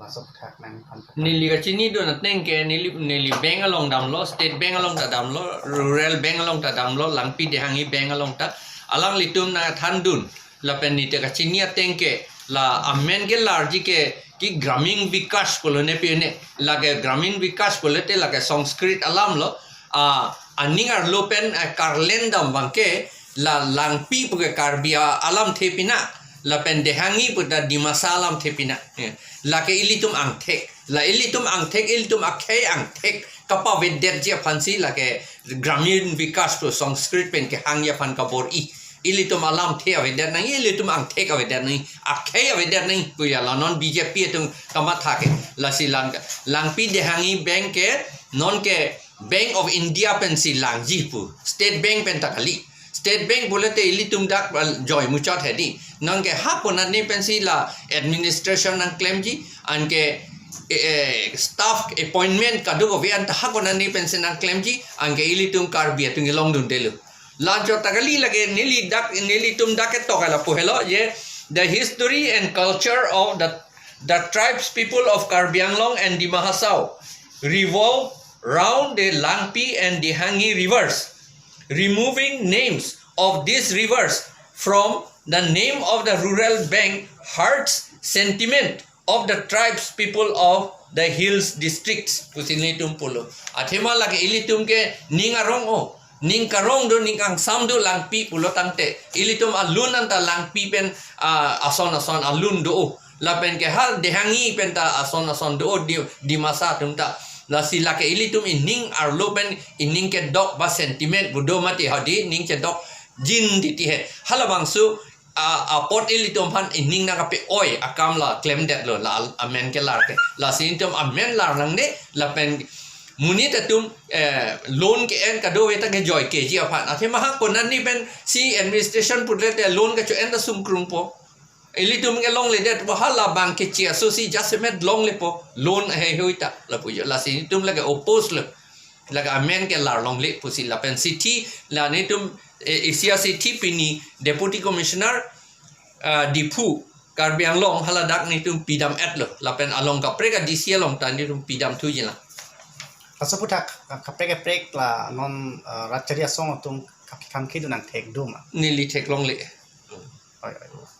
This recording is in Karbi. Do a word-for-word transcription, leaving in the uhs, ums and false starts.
Aso puthak nang phan. Neli kachinidun ateng ke neli, neli bank along damlo, State Bank along ta damlo, Rural Bank along ta damlo, Langpi Dehangi Bank along ta, alanglitum nangthandun. Lapen neli ta kachini ateng ke, la amen kelarji ke, ke Gramin Vikas pulo ne pi ne, lake Gramin Vikas pulote lake Sanskrit alam lo, a, aning arlo pen, eh, karlendam abang ke, la Langpi pu ke Karbi a-, alamthe pina, lapen Dehangi pu ta Dimasa alamthe pina. Eh, lake ilitum angthek, la ilitum angthek, ilitum akhei angthek kapavedetji aphansi lake Gramin Vikas pu Sanskrit pen kehangji aphan kabor-i. Ilitum alamthe avedet nangji, ilitum angthek avedet nangji, akhei avedet nangji puya la non B J P atum kamatha ke. Lasi Lang, Langpi Dehangi Bank ke, non ke Bank of India pensi langji pu, State Bank pen ta kali. State Bank pulote ilitum dak, uh, joi muchot hedi. Non ke ha konatne pensi la administration nangklemji, anke, eh, eh, staff appointment kadokave anta ha konatne pensi nangklemji, anke ilitum Karbi atum kelongdundelo. Lanchot ta kali, lake neli dak, nelitum dak ketok ala pu helo, ye, the history and culture of the, the tribes people of Karbi Anglong and Dima Hasao revolve round the Langpi and Dehangi rivers. Removing names of these rivers from the name of the Rural Bank hurts sentiment of the tribes people of the hills districts, pusi nelitum pulo. Athema lake ilitum ke ning arong o, ning karong do, ning kangsam do Langpi pulo tangte, ilitum alun anta Langpi pen, ah, ason ason alun do o. Lapen ke ha Dehangi pen ta ason ason do o, Di, Dimasa atum ta. Lasi lake ilitum ining arlo pen ining kedok ba sentiment pu do mati, hadi ning kedok jin titi he. Halabangso a, apot ilitum aphan ining nangkape-oi akam la klemdetlo, la al-, amen kelar ke. Lasi itum amen lar nangne, lapen monit atum, eh, loan ke-en kadokave ta kejoi keji aphan. Athema ha konatne pensi administration pulote loan kecho-en ta sumkrungpo. Ilitum kelongledet pu, halabang keche asosi jasemet longlepo. Loan heihui ta, lapu jo. Lasi itum lake oppose lo. Lake amen kelar longle pusi lapen sithi, la nelitum, eh, isi asithi pini Deputy Commissioner, ah, Diphu, Karbi Anglong haladak nelitum pidam-etlo. Lapen along kaprek a-D C along ta nelitum pidam thuji lang. Aso puthak, ah, kaprek kaprek la non, ah, Ratchari Asong atum kap-, kam kedun nangthek do ma? Neli theklongle. Oi, oi.